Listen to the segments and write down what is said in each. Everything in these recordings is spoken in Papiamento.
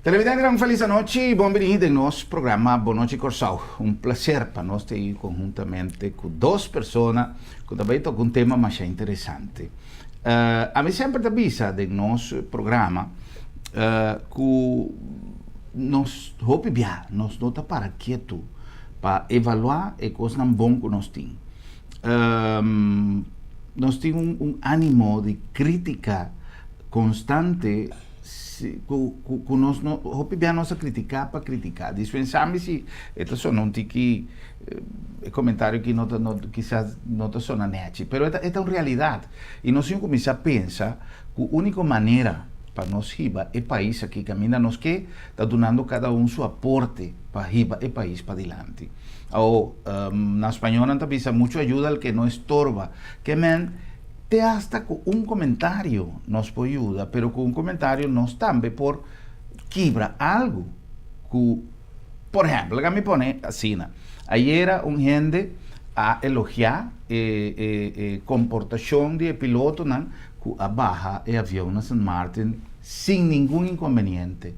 Televidentenan, felis anochi i bon bini den nos programa Bon Nochi Kòrsou. Un plaser pa nos ta ei konhuntamente ku dos persona ku ta bai toka un tema masha interesante. Ami semper ta bisa den nos programa ku nos hopi bia nos no ta para ketu pa evaluá e kosnan bon ku nos tin. Nos tin un ánimo di krítika konstante. Si, ku, ku, ku nos no, hopi bia nos a kritiká pa kritiká. Dispensá mi si e ta sona un tiki, e komentario aki no ta, no, kisas no ta sona nèchi, pero e ta, e ta un realidat. I nos tin ku kuminsá pensa ku úniko manera pa nos hiba e pais aki kaminda nos ke, ta dunando kada un su aporte pa hiba e pais padilanti. Awo, na spañó nan ta bisa mucho ayuda al que no estorba. Ke men, Te hasta ku un komentario nos por yuda, pero ku un komentario nos tambe por kibra algu ku, por ehèmpel, laga mi pone asina, ayera un hende a elogiá e e e komportashon di e pilotonan ku a baha e avion na Sint Maarten sin ningun inkonveniente.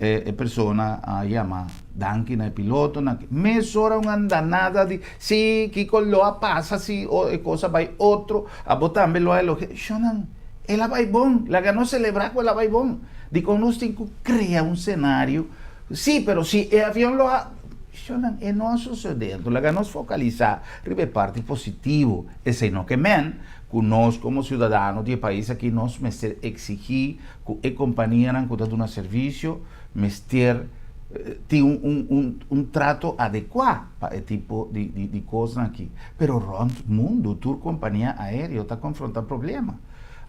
E persona a yama danki na e piloto na mesora un andanada di si kiko lo a pasa si e kos a bai otro abo tambe lo a elogia shonnan el a bai bon laga nos celebra ku el a bai bon dikon nos tin ku krea un senario si pero si e avion lo a shonnan e no a sosode anto laga nos fokalisa riba e parti positivo esei no ke men ku nos komo siudadano di e pais aki nos mester eksigi ku e kompanianan ku ta duna servisio mester tin un trato adekuá pa e tipo di kosnan aki. Pero rònt mundu tur kompania aéreo ta konfrontá problema.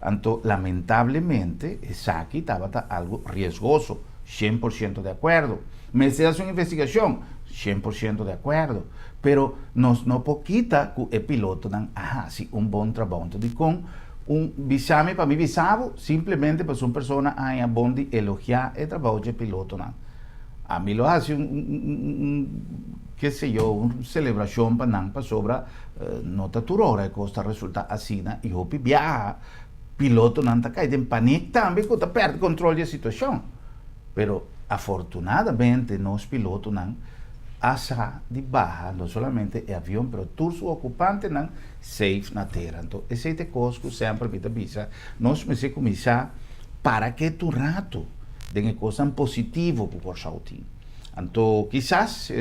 Anto lamentablemente esaki tabata algu riesgoso, 100% di akuerdo. Mester hasi un investigashon, 100% di akuerdo. Pero nos no por kita ku e pilotonan a hasi un bon trabou. Anto dikon Un bisa mi pa mi bisa bo, simplemente pasobra un persona a haña bon di elogiá e trabou dje pilotonan. Ami lo hasi un, un, ke se yo, un selebrashon pa nan pasobra no ta tur ora e kos ta resultá asina i hopi biaha pilotonan ta kai den panik tambe ku ta pèrdè kontrol di e situashon. Pero afortunadamente nos pilotonan a sa di baha no solamente e avion pero tur su ocupantenan safe na tera. Anto esey ta e cos cu semper mi ta bisa, nos mester cuminsa para ketu un rato den e cosnan positivo cu Corsou tin. Anto kisas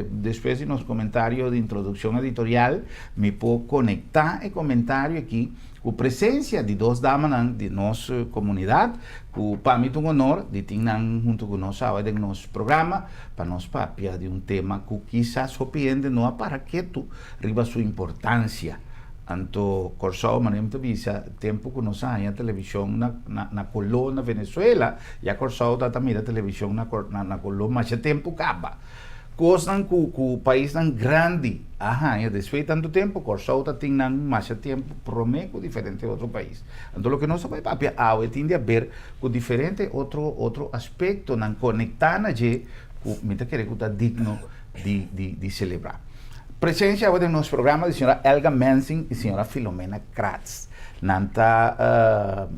despues di nos comentario di introduccion editorial mi por conecta e comentario aki cu presencia di dos damanan di nos comunidad cu pa mi ta un honor di tin nan hunto cu nos awe den nos programa pa nos papia di un tema cu kisas hopi hende no a para ketu riba su importancia. Anto Corsou, manera mi ta bisa, tempo cu nos a haña television na na color na Venezuela, ya Corsou ta ta mira television na na color masha tempo caba. Kosnan ku ku paisnan grandi a haña despues di tantu tempu, Kòrsou ta tin nan masha tempu promé ku diferente otro pais. Anto loke nos ta bai papia awe tin di aber ku diferente otro otro aspektonan konektá na dje ku mi ta kere ku ta digno di di di selebrá. Presensia awe den nos programa di señora Elga Mensing i señora Filomena Kratz. Nan ta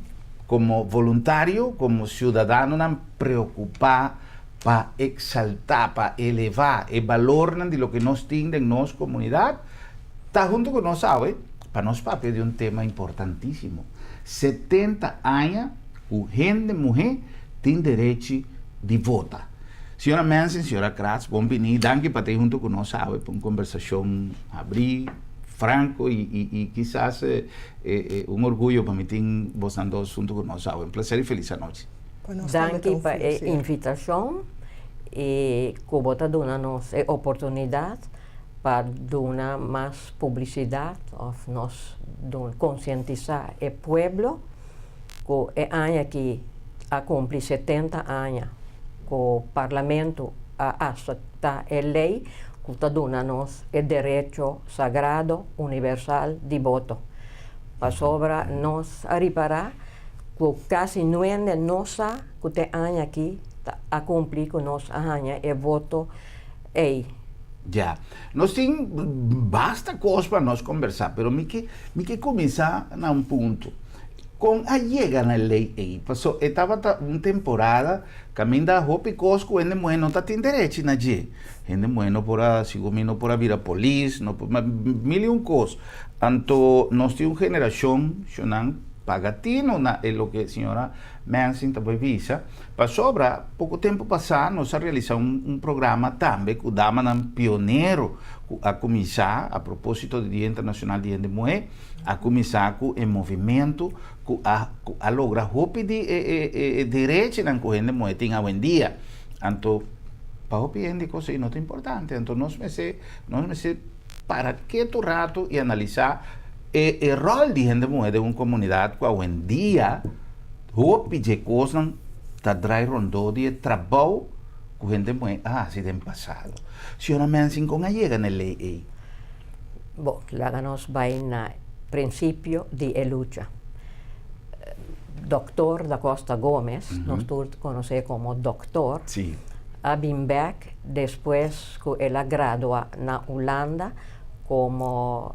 komo voluntario, komo siudadanonan preokupá pa exaltá, pa elevá e balornan di loke nos tin den nos komunidat, ta huntu ku nos awe pa nos papia di un tema importantísimo, 70 aña ku hende muhé tin derechi di vota. Señora Mensing, señora Kratz, bon bini, danki pa ta huntu ku nos awe pa un kombersashon habrí, franko i i kisas un orguyo pa mi tin bosnan dos huntu ku nos awe. Un plaser i felis anochi. Danki pa e invitashon i ku bo ta duna nos e oportunidat pa duna mas publisidat òf nos konsientisá e pueblo ku e aña aki a kumpli 70 aña ku Parlamento a aseptá e lei ku ta duna nos e derecho sagrado universal di boto. Pasobra nos a ripará Ku kasi nuende no sa ku te aña aki ta a kumpli ku nos a haña e voto ei. Ya. Nos tin basta kos pa nos kombersá, pero mi ke mi ke kuminsá na un punto. Kon a yega na e lei ei? Paso e tabata un temporada kaminda hopi kos ku hende muhé no ta tin derechi na dje. Hende muhé no por a, sigun mi, no por a bira polis, no por, mil i un kos. Anto nos tin un generashon shonnan paga tino na e loke señora Mensing ta bai bisa. Pasobra poko tempu pasá nos a realisá un programa tambe ku damanan pionero ku a kuminsá a propósito di Dia Internashonal di Hende Muhé. A kuminsá ku e movimentu ku a ku a logra hopi di e e e e derechinan ku hende muhé tin awendia. Anto pa hopi hende kos ei no ta importante. Anto nos mester nos mester para ketu ratu i analisá e e ròl di hende muhé den un komunidat ku awendia hopi dje kosnan ta drai rondó di e trabou ku hende muhé a hasi den pasado. Señora Mensing, kon a yega na e lei ei? Bo, laga nos bai na prinsipio di e lucha. Doktor Da Costa Gomez, nos tur konosé komo Doktor, a bin bèk despues ku el a gradua na Hulanda komo,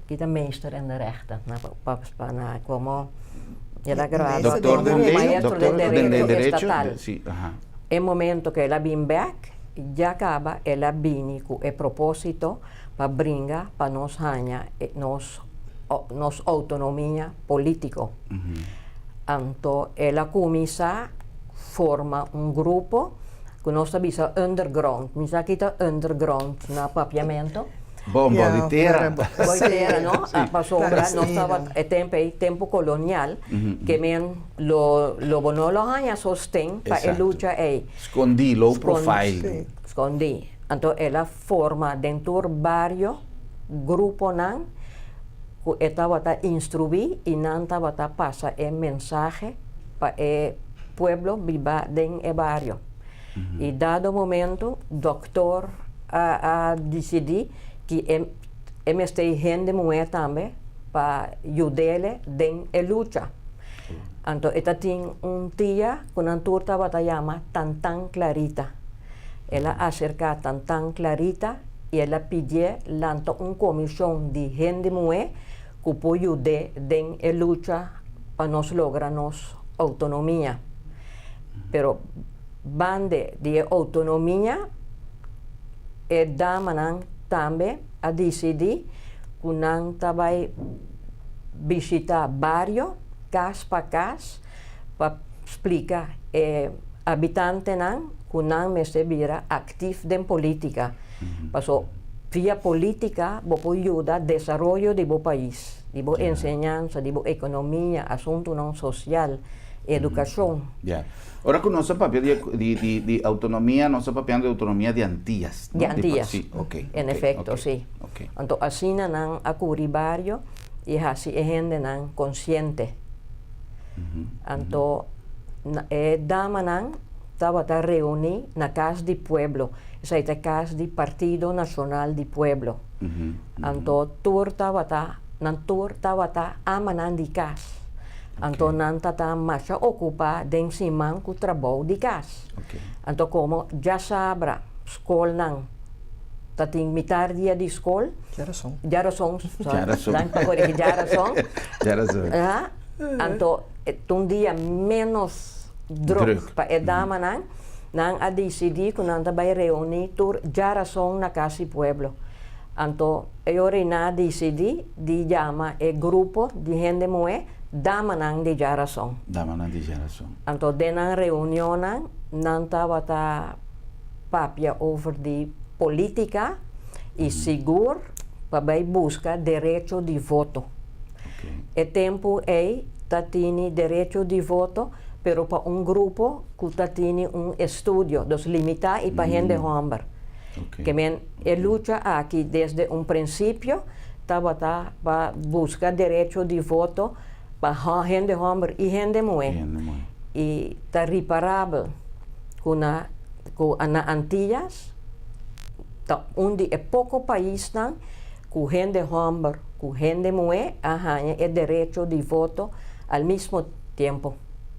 ki ta meester in de rechten na na komo el a gradua komo maestro den derecho estatal. E momento ku el a bin bèk, Ya kaba el a bini ku e propósito pa bringa pa nos haña nos nos outonomia polítiko. Anto el a kuminsá forma un grupo ku nos ta bisa underground. Mi sa ki ta underground na papiamentu. Bon, bou di tera. Bou di tera, no? Pasobra nos tabata e tempu ei, tempu kolonial, ke men lo lo bo no lo haña sosten pa e lucha ei. Skondí, low profile. Skondí. Anto el a forma den tur bario gruponan ku e tabata instruí i nan tabata pasa e mensahe pa e pueblo biba den e bario. I dado momento dòktor a a disidí ki e e mester hende muhé tambe pa yud'é den e lucha. Anto e ta tin un tia ku nan tur tabata yama Tantan Clarita. El a aserká Tantan Clarita i el a pidié lanta un komishon di hende muhé ku por yud'é den e lucha pa nos logra nos outonomia. Pero bande di e outonomia e damanan tambe a disidí ku nan ta bai bishitá bario kas pa kas pa splika e habitantenan ku nan mester bira aktif den polítika. Paso via polítika bo por yuda desaroyo di bo pais, di bo enseñansa, di bo ekonomia, asuntunan sosial, edukashon. Ya. Ora ku nos a papia di outonomia, nos a papiando di outonomia di Antias, no? Di Antias. Si, ok. En efekto, si. Anto asina nan a kuri bario i hasi e hendenan konsiente. Anto e damanan tabata reuní na kas di pueblo, esei ta kas di Partido Nashonal di Pueblo. Anto tur tabata, nan tur tabata amanan di kas. Anto nan tata masha okupá den siman ku trabou di kas. Anto komo djasabra skolnan ta tin mitar dia di skol. Djarason. Djarason. Djarason. Dank pa korigi, djarason. Djarason. Aha. Anto ta un dia ménos druk pa e damanan. Nan a disidí ku nan ta bai reuní tur djarason na kas di pueblo. Anto e ora ei nan a disidí di yama e grupo di hende muhé Damanan di Djarason. Damanan di Djarason. Anto den nan reunionnan nan tabata papia over di politica y sigur pa bay busca derecho di voto. E tempo ey ta tini derecho di voto pero pa un grupo cu ta tini un estudio, dus limita y pa hende homber. Ke men e lucha aki desde un principio tabata pa busca derecho di voto pa hende homber y hende muhe. Y ta riparabel cu na cu na Antillas ta un di e poco paisnan cu hende homber cu hende muhe a haña e derecho di voto al mismo tiempo.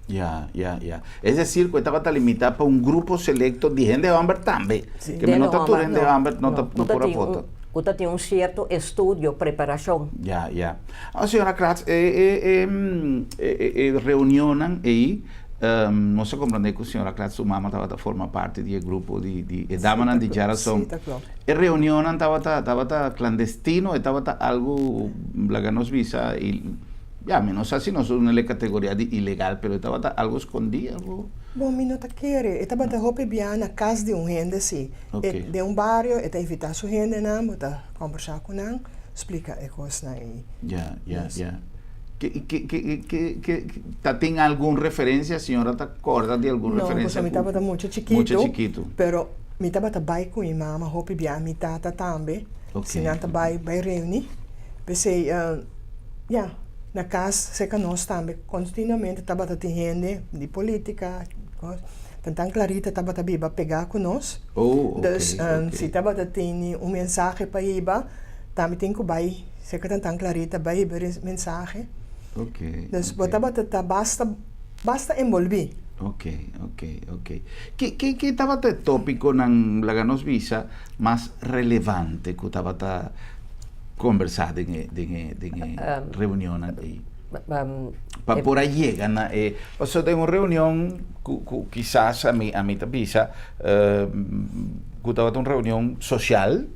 Ya, ya, ya. Es decir cu e tabata limita pa un grupo selecto di hende homber tambe. Si. Ke men no ta tur hende homber no ta no por a vota. Ku ta tin un sierto estudio, preparashon. Ya, ya. Awor señora Kratz, e e e e e reunionnan ei, nos a komprendé ku señora Kratz su mama tabata forma parti di e grupo di di e damanan di Djarason. Sí, ta klopt. E reunionnan tabata tabata klandestino, e tabata algu, laga nos bisa, ya, mi no sa si nos duna e kategoria di ilegal, pero e tabata algu skondí, algu. Bon, mi no ta kere. E tabata hopi bia na kas di un hende, sí. E den un bario, e ta invitá su hendenan, bo ta kòmbersá ku nan, splika e kosnan ei. Ya, ya, ya. Ke, ke, ke, ke, ke, ta tin algun referensia? Señora ta kòrda di algun No, referensia pasobra mi ku tabata mucha chikitu. Mucha chikitu. Pero mi tabata bai ku mi mama hopi bia, mi tata tambe. Si nan ta bai, bai reuní. P'esei, Ya, na kas serka nos tambe kontinuamente tabata tin hende di politika, kos. Tantan Clarita tabata biba pegá ku nos. Oh, ok, Dus ok. si tabata tini un mensahe pa hiba, tambe tin ku bai serka Tantan Clarita bai hiba e mensahe. Ok, Dus bo ok. tabata ta basta, basta enbolbí. Ok, ok, ok. Ki, ki, ki tabata e tópikonan, laga nos bisa, mas relevante ku tabata Conversa den e den e den e reunionnan ei. Pa por a yega na e pasobra den un reunion ku ku kisas ami ami ta bisa ku tabata un reunion sosial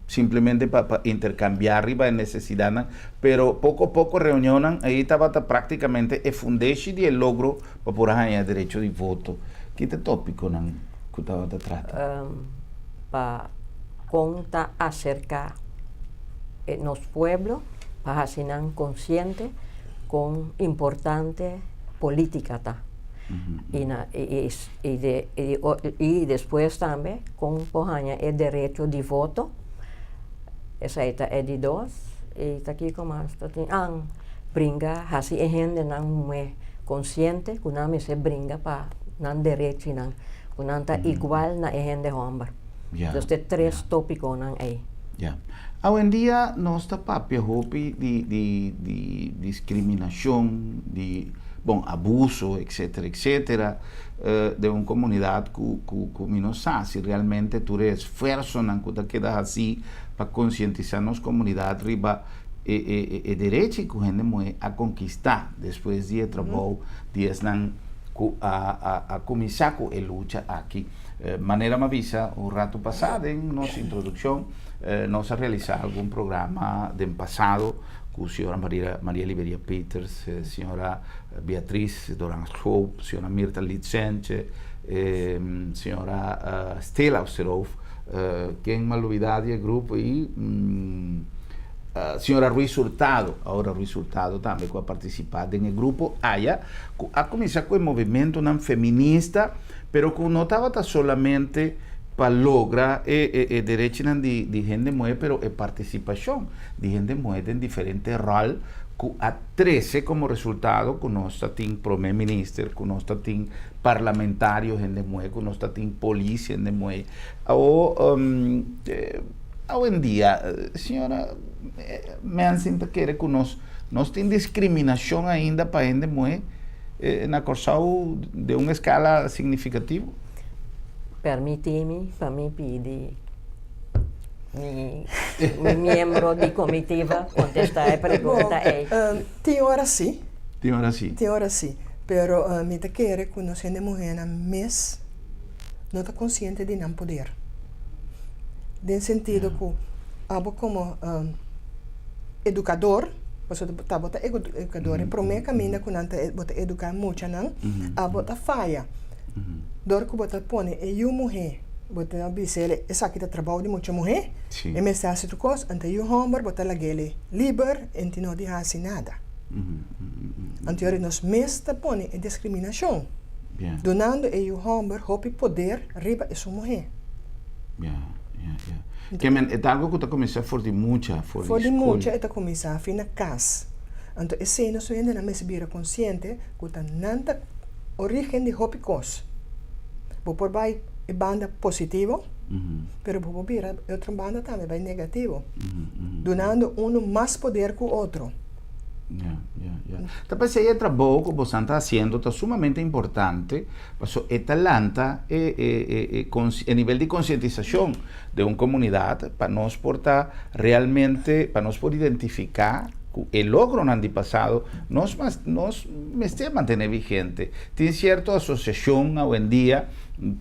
simplemente pa pa interkambiá riba e nesesidatnan pero poko poko reunionnan ei tabata praktikamente e fundeshi di e logro pa por a haña derecho di voto. Ki ta e topikonan ku tabata trata? Pa kon ta aserká e nos pueblo pa hasi nan konsiente kon importante polítika ta. I na i i despues tambe kon por haña e derecho di voto, esei ta e di dos. I ta kiko mas ta tin? An bringa hasi e hendenan muhé konsiente ku nan mester bringa pa nan derechinan, ku nan ta igual na e hende hòmber. Dus te tres tópikonan ei. Ya. Awendia nos ta papia hopi di di di diskriminashon, di bon abuso etcetera etcetera den un komunidat ku ku ku mi no sa si realmente tur e esfuersonan ku ta keda hasí pa konsientisá nos komunidat riba e e e derechi ku hende muhé a konkistá despues di e trabou di esnan ku a a a kuminsá ku e lucha aki. Manera mi a bisa un ratu pasá den nos introdukshon, nos a realisá algun programa den pasado ku señora Maria Maria Liberia Peters, señora Beatriz Doran Schoop, señora Mirta Litsenche, señora Stella Oosterhof, ken mi a lubidá di e grupo ei? Señora Ruiz Hurtado, ahora Ruiz Hurtado tambe ku a partisipá den e grupo aya ku a kuminsá ku e movimentonan feminista. Pero ku no tabata solamente pa logra e e derechinan di di hende muhé pero e partisipashon di hende muhé den diferente ròl ku a trese komo resultado ku nos ta tin promé minister, ku nos ta tin parlamentario hende muhé, ku nos ta tin polis hende muhé. Awo awendia señora Mensing ta kere ku nos nos tin diskriminashon ainda pa hende muhé? Na Kòrsou den un eskala signifikativo. Permití mi pa mi pidi mi miembro di komitiva kontestá e pregunta ei. Tin ora sí. Tin ora sí. Tin ora sí. Pero mi ta kere ku nos hende muhénan mes no ta konsiente di nan poder. Den sentido ku abo komo edukador, pasobra ta bo ta edukador, e promé kaminda ku nan ta bo ta eduká e muchanan, abo ta faya. Dor ku bo ta pone e yu muhé, bo ta bisa el esaki ta trabou di mucha muhé, e mester hasi tur kos, anto e yu hòmber bo ta lag'el liber, e no di hasi nada. Anto yori nos mes ta pone e diskriminashon, dunando e yu hòmber hopi poder riba esun muhé. Ya, ya, ya. Ke men, e ta algo ku ta kuminsá for di mucha, for di For di skol. mucha e ta kuminsá fin na kas. Anto esei nos hendenan mester bira konsiente ku ta nan ta orígen di hopi kos. Bo por bai e banda positivo, pero bo por bira e otro banda tambe bai negativo, dunando unu mas poder ku otro. Ja. Ta p'esei e trabou ku boso ta hasiendo ta sumamente importante, paso e ta lanta e, e, e, e, e nivel di konsientisashon di un komunidat pa nos por ta realmente, pa nos por identifiká ku e logronan di pasado nos mas nos mester mantené vigente. Tin sierto asosiashon awendia,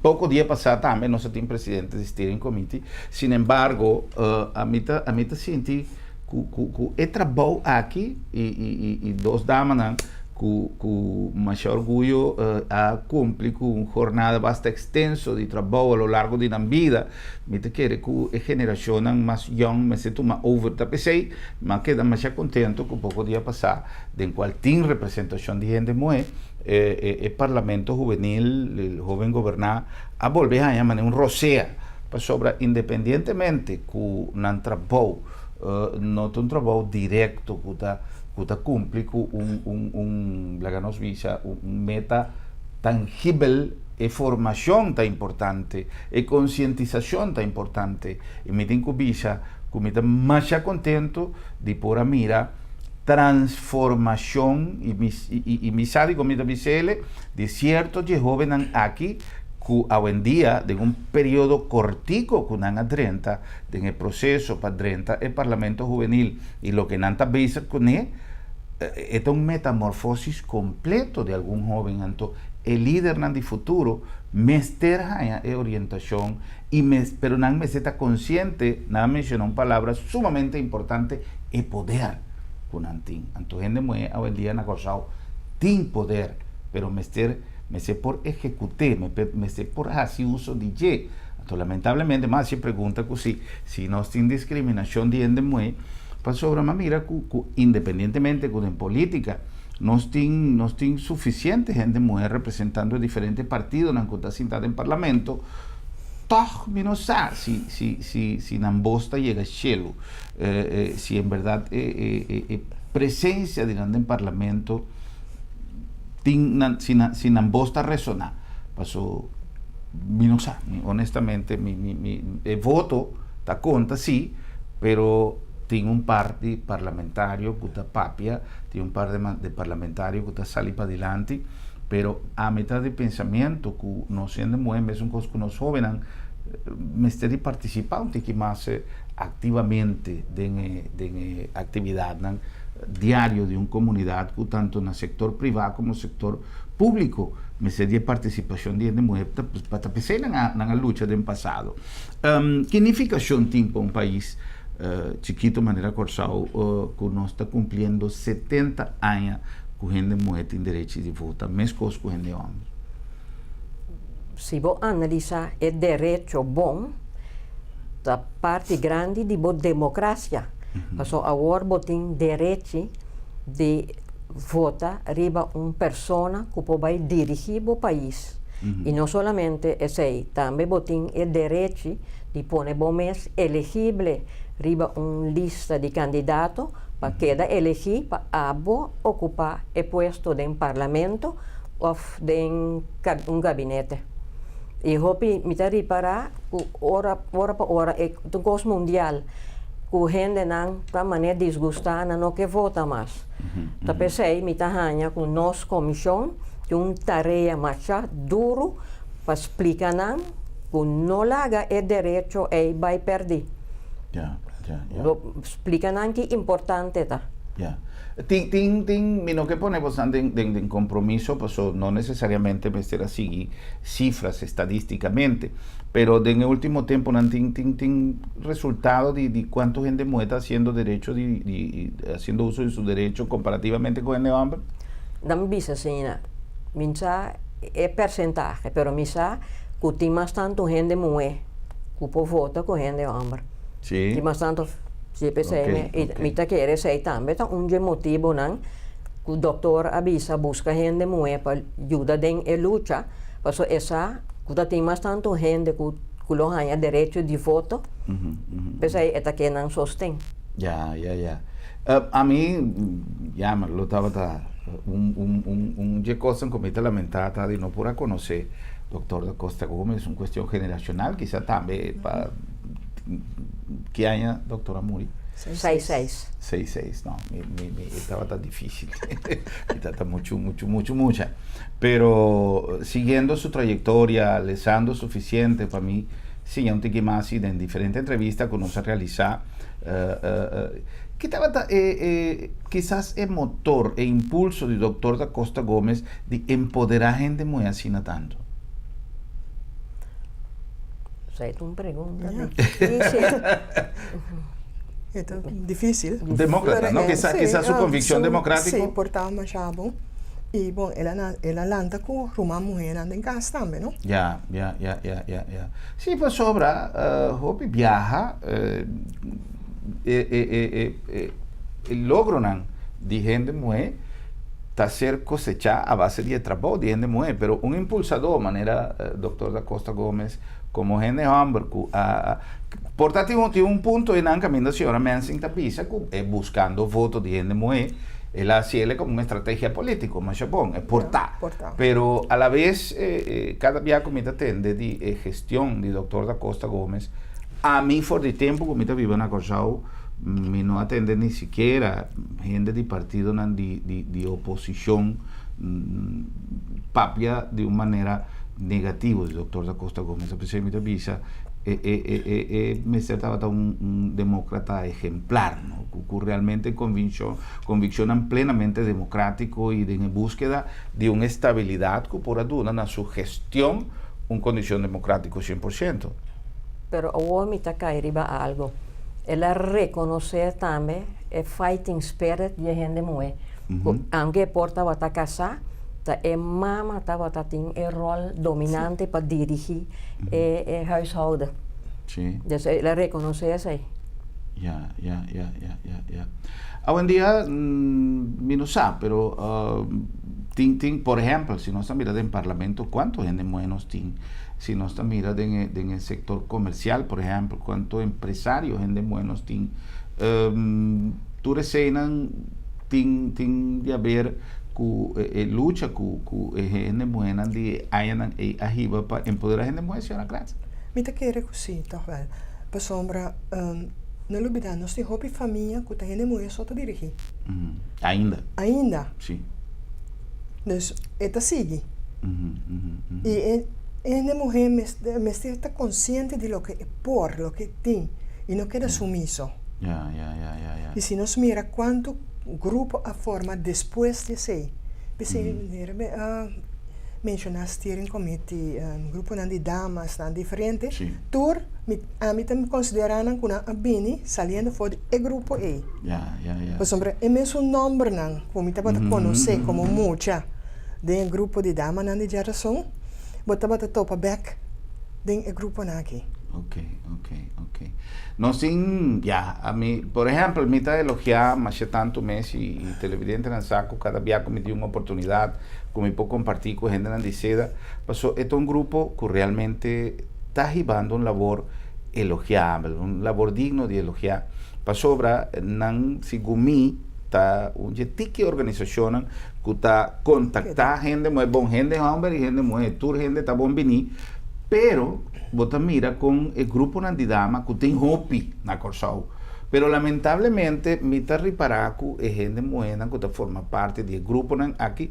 poko dia pasá tambe nos tin presidente di steering committee, sin embargo, ami ta sinti ku e trabou aki i dos damanan ku masha orguyo a kumpli ku un jornada basta ekstenso di trabou a lo largo di nan bida. Mi ta kere ku e generashonnan mas yòn mester tuma over. Ta p'esei m'a keda masha kontentu ku poko dia pasá, den kual tin representashon di hende muhé, e Parlamento Hubenil, el Hoben Goberná, a bolbe haña manera un rosea, pasobra independientemente ku nan trabou no ta un trabou direkto ku ta kumpli ku un, laga nos bisa, un meta tangibel, e formashon ta importante, e konsientisashon ta importante. I mi tin ku bisa ku mi ta masha kontentu di por a mira transformashon i mi sa dikon mi ta bis'ele, di sierto dje hóbennan aki ku awendia den un periodo kortiko ku nan a drenta den e proseso pa drenta e Parlamento Hubenil i loke nan ta bezig kuné, e ta un metamorfosis kompleto di algun hóben. Anto e lidernan di futuro mester haña e orientashon i mes pero nan mester ta konsiente, nan a menshoná un palabra sumamente importante, e poder ku nan tin. Anto hende muhé awendia na Kòrsou tin poder, pero mester mester por ehekut'é, mester por hasi uso di dje. Anto lamentablemente mi a hasi e pregunta ku si si nos tin diskriminashon di hende muhé, pasobra mi a mira ku independientemente ku den polítika nos tin sufisiente hende muhé representando e diferente partidonan ku ta sinta den parlamento, tòg mi no sa si nan bos ta yega shelu, si en bèrdat e presensia di nan den parlamento tin nan si nan bos ta resoná. Paso mi no sa, mi honestamente mi e voto ta konta sí, pero tin un par di parlamentario ku ta papia, tin un par di parlamentario ku ta sali padilanti, pero ami ta di pensamiento ku nos hende muhé mesun kos ku nos hóbennan mester di partisipá un tiki mas aktivamente den e aktividatnan diario di un komunidat, ku tantu na sektor privá komo sektor públiko mester di e partisipashon di hende muhé pa ta p'esei nan a lucha den pasado. Ki nifikashon tin pa un pais chikitu manera Kòrsou ku nos ta kumpliendo 70 aña ku hende muhé tin derechi di vota meskos ku hende hòmber? Si bo analisá e derecho bon, ta parti grandi di bo demokrasia. Pasobra awor bo tin derechi di vota riba un persona ku por bai dirigí bo pais. I no solamente esei, tambe bo tin e derechi di pone bo mes elegible riba un lista di kandidato pa keda elegí pa abo okupá e puesto den parlamento òf den un gabinete. I hopi mi ta ripará ku ora ora pa ora e ta un kos mundial ku hendenan ta manera disgustá, nan no ke vota mas. Ta p'esei mi ta haña ku nos komishon tin un tarea masha duru pa splika nan ku no laga e derecho ei bai pèrdí. Splika nan ki importante ta. Ya. Tin, mi no ke pone bosan den kompromiso, paso no nesesariamente mester a sigui sifras estadístikamente, pero den e último temponan tin resultado di kuantu hende muhé ta hasiendo derecho di hasiendo uso di su derecho komparativamente ku hende hòmber? Nan bisa asina, mi sa e persentahe, pero mi sa ku tin mas tantu hende muhé ku por vota ku hende hòmber. Tin mas tantu. Sí, p'esei mi ta kere esei tambe ta un dje motibonan ku doktor a bisa buska hende muhé pa yuda den e lucha, pasobra e sa ku ta tin mas tantu hende ku lo haña derecho di voto, p'esei e ta ke nan sosten. Ya, ya, ya. Ami, ya, lo tabata un dje kosnan ku mi ta lamentá ta di no por a konosé doktor Da Costa Gomez, un kuestion generashonal kisa tambe pa. Ki aña doktor a muri? 66. 66, no, mi, mi, mi tabata difísil. Mi tabata muchu, muchu, muchu, mucha. Pero siguiendo su trayektoria, lesando sufisiente pa mi siña un tiki mas i den diferente entrevista ku nos a realisá, ki tabata e, e, kisas e motor, e impulso di Doctor Da Costa Gomez di empoderá hende muhé asina tantu? Esei ta un pregunta difísil. E ta difísil. Demókrata, no? Kisa, kisa su konvikshon demokrátiko. Sí, por ta masha bon. I bon, el a el a lanta ku ruman muhénan den kas tambe, no? Ya, ya, ya, ya, ya, ya. Sí, pasobra hopi biaha e e e e e logronan di hende muhé ta ser kosechá a base di e trabou di hende muhé, pero un impulsadó manera Doctor Da Costa Gomez komo hende hòmber ku a por ta tin tin un punto einan kaminda señora Mensing ta bisa ku e buskando voto di hende muhé el a hasiel komo un estrategia polítiko, masha bon, e por ta, pero a la bes kada bia ku mi ta tende di e gestion di Doctor Da Costa Gomez, ami for di tempu ku mi ta biba na Kòrsou Mi no a tende ni sikiera hende di partidonan di di oposishon papia di un manera negativo di Doctor Da Costa Gomez. P'esei mi ta bisa e e e e e mester tabata un un democrata ehemplar, no? Ku ku realmente convincion conviccionnan plenamente democratico y den e buskeda di un estabilidad ku por a duna na su gestion un condicion democratico 100%. Pero awor mi ta kai riba algo. El a rekonosé tambe e fighting spirit di e hende muhé. Ku aunke e por tabata kasá, ta e mama tabata tin e ròl dominante pa dirigí e e huishouden. Dus el a rekonosé esei. Ya, ya, ya, ya, ya, ya. Awendia mi no sa, pero tin, tin, por ehèmpel, si nos ta mira den parlamento kuantu hende muhé nos tin? Si nos ta mira den e den e sector comercial, por ehempel, cuanto empresario hende muhe nos tin. Tur eseinan tin tin di haber cu e lucha cu cu e hende muhenan di e añanan ei a hiba pa empodera hende muhe, señora Kratz? Mi ta kere cu si, toch wel. Pasobra no lubida nos tin hopi famia cu ta hende muhe so ta dirigi. Ainda. Ainda. Si. Dus e ta sigui. I e hende muhé mester ta konsiente di loke e por, loke e tin, i no keda sumiso. I si nos mira kuantu grupo a forma despues di esei, p'esei mi a menshoná steering committee, gruponan di damasnan diferente, tur ami ta konsiderá nan ku nan a bini saliendo for di e grupo ei. Pasobra e mesun nòmbernan ku mi tabata konosé komo mucha den e grupo di damanan di Djarason, bo tabata topa bèk den e gruponan aki. Ok, ok, ok. Nos tin, ya, ami, por ehèmpel, mi ta elogiá masha tantu mes i televidentenan sa ku kada bia ku mi tin un oportunidat ku mi por kompartí ku hendenan di seda, paso e ta un grupo ku realmente ta hibando un labor elogiabel, un labor digno di elogiá, pasobra nan, segun mi, ta un dje tiki organisashonnan ku ta kontaktá hende muhé, bon hende hòmber i hende muhé, tur hende ta bon biní, pero bo ta mira kon e gruponan di dama ku tin hopi na Kòrsou, pero lamentablemente mi ta ripará ku e hende muhénan ku ta forma parti di e gruponan aki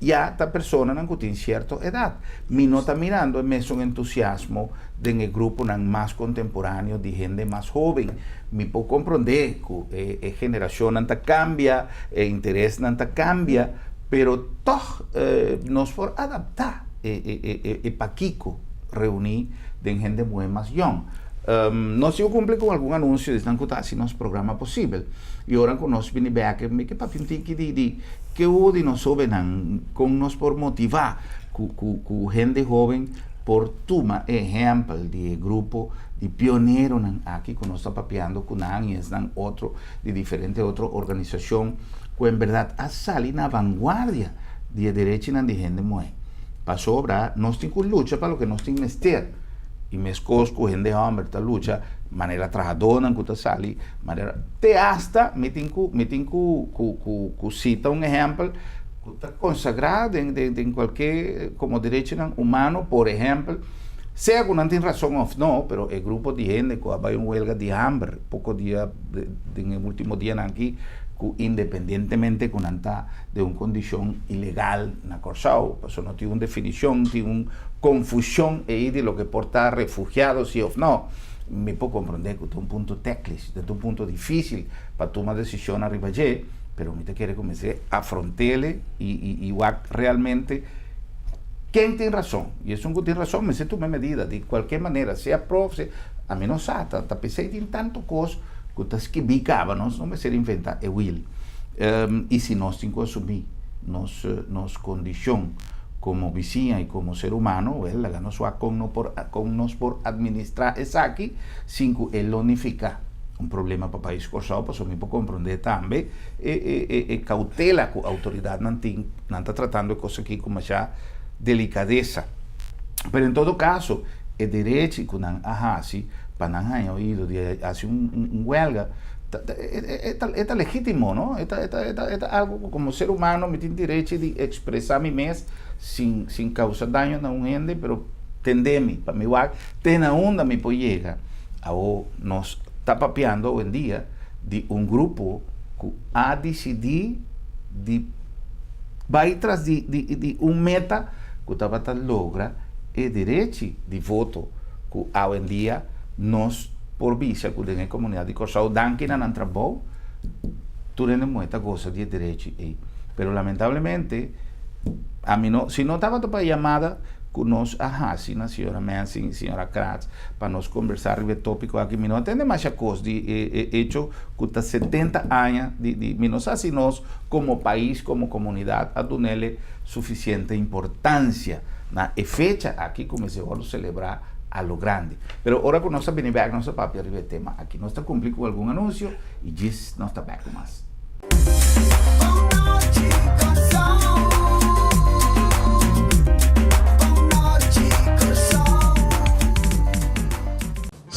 ya ta personanan ku tin sierto edat. Mi no ta mirando e mesun entusiasmo den e gruponan mas kontemporáneo di hende mas hóben. Mi por komprondé ku e e generashonnan ta kambia, e interesnan ta kambia, pero tòg nos por adaptá e e e e pakiko reuní den hende muhé mas yòn. Nos tin ku kumpli ku algun anunsio di esnan ku ta hasi nos programa posibel. I ora ku nos bini bèk mi ke papia un tiki di di ke hu di nos hóbennan, kon nos por motivá ku ku ku hende hóben por tuma e ehèmpel di e grupo di pioneronan aki ku nos ta papiando ku nan i esnan otro di diferente otro organisashon ku en bèrdat a sali na vanguardia di e derechinan di hende muhé. Pasobra nos tin ku lucha pa loke nos tin mester i meskos ku hende hòmber ta lucha manera trahadónan ku ta sali manera te asta mi tin ku mi tin ku ku ku sita un ehèmpel ku ta konsagrá den den den kualke komo derechinan humano por ehèmpel. Sea ku nan tin rason òf no, pero e grupo di hende ku a bai un huelga di hamber poko dia den e último dianan aki, ku independientemente ku nan ta den un kondishon ilegal na Kòrsou, pasobra no tin un definishon, tin un konfushon ei di loke por ta refugiado si òf no, mi por komprondé ku ta un punto tèklis, ta un punto difísil pa tuma desishon ariba dje, pero mi ta kere ku mester afront'el i wak realmente ken tin rason. I esun ku tin rason mester tuma e medida di kualke manera, sea pro sea, ami no sa, ta p'esei tin tantu kos ku ta skibí kaba, nos no mester inventá e wil. I si nos tin ku asumí nos nos kondishon komo bisiña i komo ser humano, wèl, laga nos wak kon no por kon nos por administrá esaki sin ku e lo nifiká un problema pa pais Kòrsou, pasobra mi por komprondé tambe e e e koutela ku outoridatnan tin, nan ta tratando e kos aki ku masha delikadesa. Pero en todo kaso, e derechi ku nan a hasi pa nan haña oido di hasi un wèlga e ta legítimo, no? E ta e ta e ta algu ku komo ser humano mi tin derechi di ekspresá mi mes sin sin kousa daño na un hende, pero tende mi pa mi wak te na unda mi por yega. Awor nos ta papiando awendia di un grupo ku a disidí di bai tras di di di un meta ku tabata logra e derechi di voto ku awendia nos por bisa ku den e komunidat di Kòrsou danki na nan trabou tur hende muhé ta gosa di e derechi ei. Pero lamentablemente ami no si no tabata pa e yamada ku nos a hasi na señora Mensing i señora Kratz pa nos kombersá riba e tópiko aki mi no a tende masha kos di e e echo ku ta 70 aña di di mi no sa si nos komo pais komo komunidat a dunele sufisiente importansia na e fecha aki ku mester wòrdu selebrá a lo grandi. Pero ora ku nos ta bini bèk nos ta papia riba e tema aki. Nos ta kumpli ku algun anunsio i djis nos ta bèk ku mas.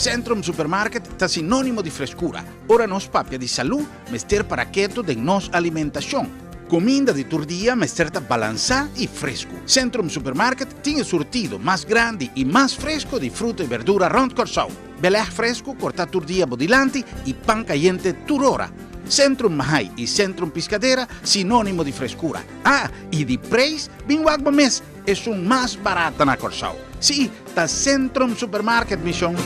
Centrum Supermarket ta sinónimo di freskura. Ora nos papia di salú, mester para ketu den nos alimentashon. Kuminda di tur dia mester ta balansá i fresku. Centrum Supermarket tin e surtido mas grandi i mas fresku di fruta i berdura rònt Kòrsou. Belèg fresku kortá tur dia bo dilanti i pan kayente tur ora. Centrum Mahai i Centrum Piscadera sinónimo di freskura. Ah, i di preis, bin wak bo mes! Esun mas barata na Kòrsou. Sí, ta Centrum Supermarket, mi shon!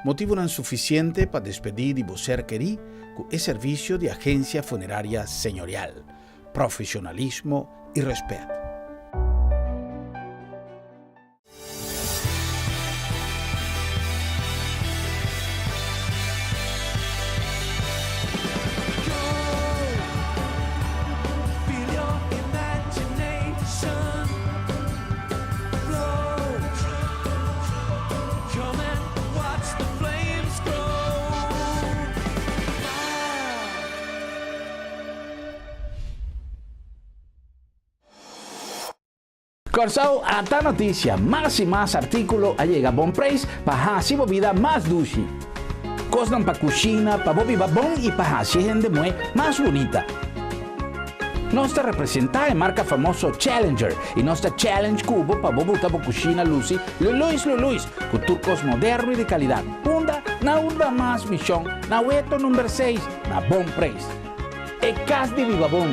Motibunan sufisiente pa despedí di bo ser kerí ku e servisio di Agensia Funeraria Señorial, profesionalismo i rèspèt. Kòrsou ata notisia, mas i mas artíkulo a yega bon preis pa hasi bo bida mas dushi. Kosnan pa kushina, pa bo biba bon i pa hasi e hende muhé mas bunita. Nos ta representá e marka famoso Challenger i nos ta challenge ku bo pa bo buta bo kushina lusi luluis luluis ku tur kos moderno i di kalidat. Unda? Na unda mas mishon, na Weto number seis, na bon preis. E kas di biba bon.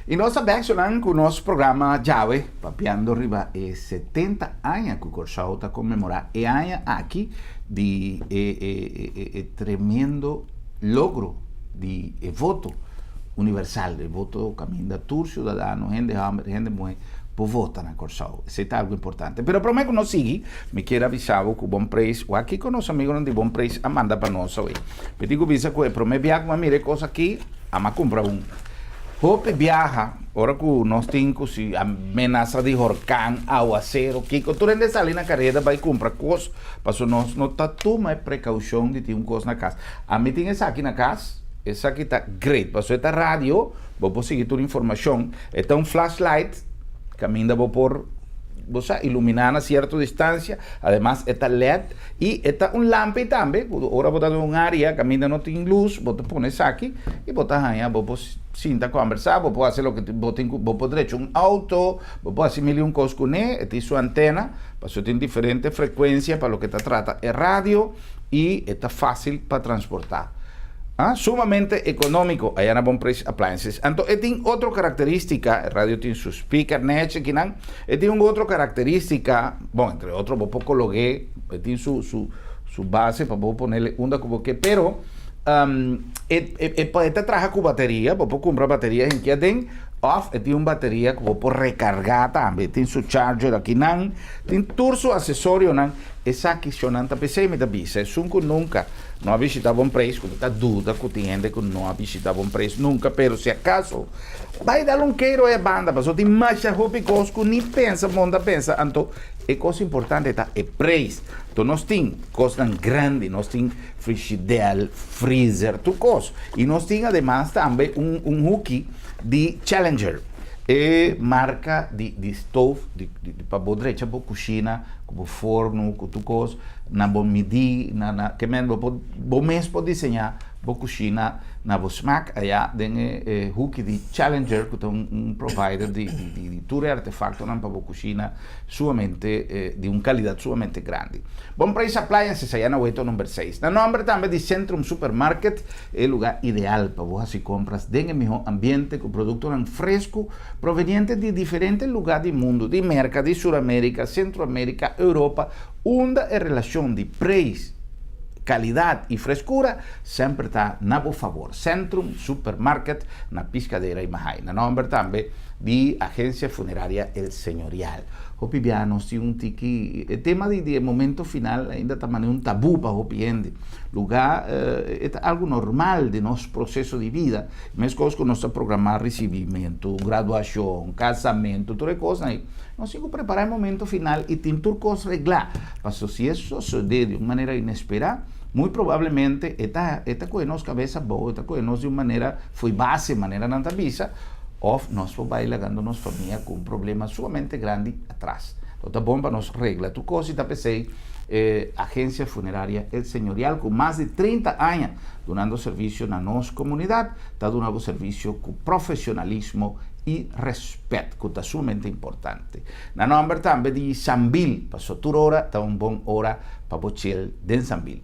I nos ta bek sonan ku nos programa djawe papiando riba e 70 aña ku Kòrsou ta konmemorá e aña aki di e e e e tremendo logro di e voto universal, e voto kaminda tur siudadano, hende hòmber, hende muhé. Por vota na Kòrsou. Esei ta algu importante. Pero promé ku nos sigui, mi kier a bisa bo ku Bon Preis, wak kiko nos amigonan di Bon Preis a manda pa nos awe. Mi tin ku bisa ku e promé biaha ku mi a mira e kos aki, a mi a kumpra un. Hopi biaha, ora ku nos tin ku si amenasa di horkan, awasero, kiko, tur hende sali na kareda bai kumpra kos, pasobra nos no ta tuma e prekoushon di tin un kos na kas. Ami tin esaki na kas, esaki ta great, pasobra e ta radio, bo por sigui tur informashon. E ta un flashlight kaminda bo por bo sa iluminá na sierto distansia. Ademas e ta led i e ta un lampi tambe ku ora bo ta den un área kaminda no tin lus bo ta pone esaki i bo ta haña bo por sinta kòmbersá, bo por hasi loke bo tin ku bo por drecha un outo, bo por hasi mil i un kos kuné. E tin su antena pasobra tin diferente frekuensia pa loke ta trata e radio. i e ta fásil pa transportá. Sumamente ekonómiko, aya na Bon Preis Appliances. Anto e tin otro karakterístika, e radio tin su speaker nèchi akinan, e tin un otro karakterístika, bon, entre otro bo por kolog'é, e tin su su su base pa bo ponele unda ku bo ke, pero e e e ta traha ku bateria, bo por kumpra bateria hinki aden, òf e tin un bateria ku bo por rekargá tambe, e tin su charger akinan, tin tur su asesorionan. Esaki shonnan ta p'esei mi ta bisa, esun ku nunka no a bishita Bon Preis, ku mi ta duda ku tin hende ku no a bishita Bon Preis nunka, pero si akaso, bai dal un keiro e banda, pasobra tin masha hopi kos ku ni pensa bon ta pensa, anto e kos importante ta e preis. Anto nos tin kosnan grandi, nos tin frishidèl, freezer, tur kos, i nos tin ademas tambe un un huki di Challenger, e marka di di stof di pa bo drecha bo kushina. Ku bo forno, ku tur kos, na bo midí, na na ke men bo por bo mes por diseñá bo kushina na bo smak aya den e e huki di Challenger ku ta un un provider di di di di tur e artefaktonan pa bo kushina sumamente di un kalidat sumamente grandi. Bon Preis Appliances aya na Weto number seis. Na nòmber tambe di Centrum Supermarket, e lugá ideal pa bo hasi kompras den e mihó ambiente ku produktonan fresku Proveniente di diferente lugá di mundu, di Merka, di Suramérika, Sentroamérika, Europa, unda e relashon di preis, kalidat i freskura semper ta na bo fabor. Centrum Supermarket na Piscadera i Mahaai. Na nòmber tambe di Agencia Funeraria El Señorial. Hopi bia nos tin un tiki e tema di di e momento final ainda ta manera un tabú pa hopi hende. Lugá e ta algu normal den nos proseso di bida. Meskos ku nos ta programá risibimentu, graduashon, kasamentu, tur e kosnan ei, nos tin ku prepará e momento final i tin tur kos reglá. Pasobra si e sosodé di un manera inesperá, muy probablemente e ta e ta kohe nos kabes abou, e ta kohe nos di un manera fo'i base, manera nan ta bisa, òf nos por bai lagando nos famia ku un problema sumamente grandi atras. Lo ta bon pa nos regla tur kos i ta p'esei e agensia funeraria El Señorial ku mas di 30 aña Dunando servisio na nos komunidat ta duna bo servisio ku profesionalismo i rèspèt, ku ta sumamente importante. Na nòmber tambe di Sambil, paso tur ora ta un bon ora pa bo chel den Sambil.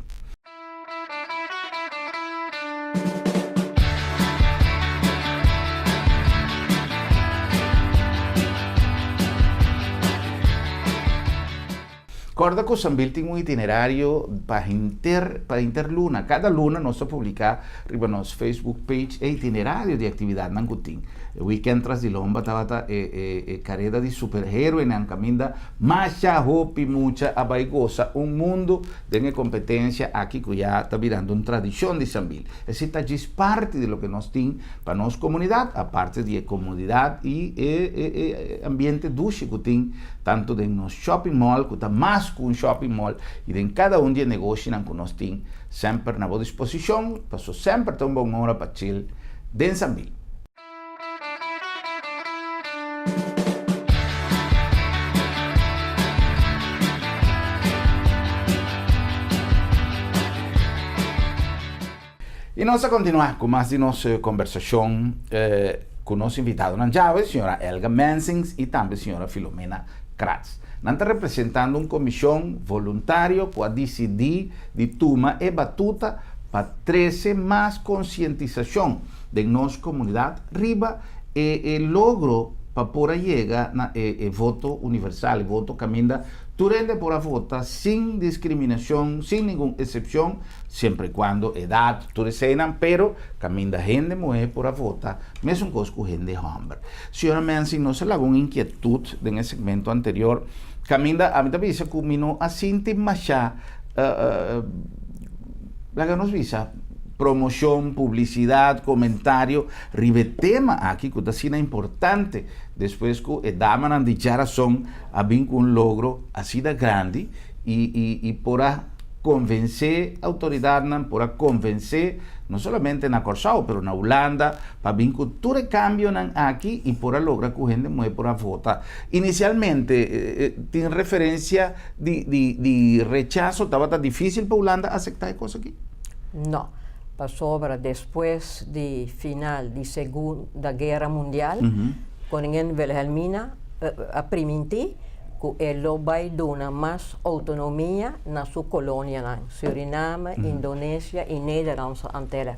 Kòrda ku Sambil tin un itinerario pa henter pa henter luna. Kada luna nos ta publiká riba nos Facebook page e itinerario di aktividatnan ku tin. E wikènt tras di lomba tabata e e e kareda di superheroenan kaminda masha hopi mucha a bai gosa un mundu den e kompetensia aki ku ya ta birando un tradishon di Sambil. Esei ta djis parti di loke nos tin pa nos komunidat, aparte di e komodidat i e e e ambiente dushi ku tin tantu den nos shopping mall ku ta mas ku un shopping mall i den kada un di e negoshinan ku nos tin semper na bo disposishon paso semper ta un bon ora pa chill den Sambil. I nos ta kontinuá ku mas di nos kombersashon ku nos invitadonan djawe, señora Elga Mensings i tambe señora Filomena Kratz. Nan ta representando un komishon voluntario ku a disidí di tuma e batuta pa trese mas konsientisashon den nos komunidat riba e e logro. Pa por a yega na e voto universal, e voto kaminda tur hende por a vota sin diskriminashon, sin ningun eksepshon, siempre i kuando edat, tur eseinan, pero kaminda hende muhé por a vota mesun kos ku hende hòmber. Señora Mensing, nos a laga un inkietut den e segmento anterior, kaminda ami ta bisa ku mi no a sinti mashá, laga nos bisa, promoshon, publisidat, komentario riba e tema aki ku ta asina importante despues ku e damanan di djarason a bin ku un logro asina grandi i por a konvensé outoridatnan, por a konvensé no solamente na Kòrsou pero na Hulanda pa bin ku tur e kambionan aki i por a logra ku hende muhé por a vota. Inisialmente tin referensia di rechaso, tabata difísil pa Hulanda asektá e kos aki? No, pasobra despues di final di Segunda Guera Mundial, Koningin Wilhelmina a primintí ku e lo bai duna mas outonomia na su kolonianan, Suriname, Indonesia i Nederlandse Antillen.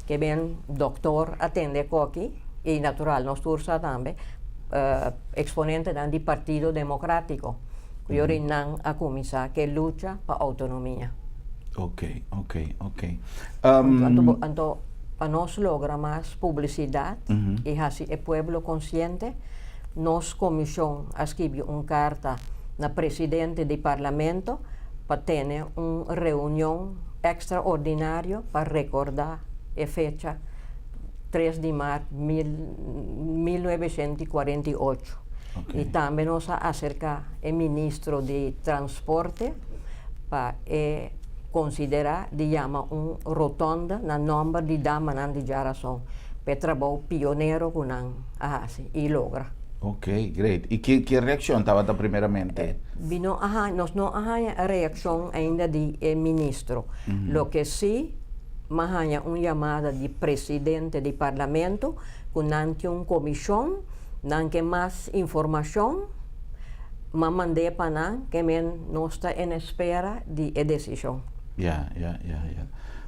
Ke ben dòktor a tende koki i natural nos tur sa tambe eksponentenan di Partido Demokrátiko ku yori nan a kuminsá ke lucha pa outonomia. Ok, ok, ok. Anto pa nos logra mas publisidat i hasi e pueblo konsiente, nos komishon a skibi un karta na presidente di parlamento pa tene un reunion ekstraordinario pa rekordá e fecha 3 di mart 1948. I tambe nos a aserká e ministro di transporte pa e konsiderá di yama un rotonda na nòmber di damanan di Djarason pa e trabou pionero ku nan a hasi i logra. Ok, great. I ki ki reakshon tabata primeramente? Mi no a haña, nos no a haña reakshon ainda di e ministro. Loke sí, m'a haña un yamada di presidente di parlamento ku nan tin un komishon, nan ke mas informashon. M'a mand'é pa nan, ke men nos ta en espera di e desishon. Ya, ya, ya, ya.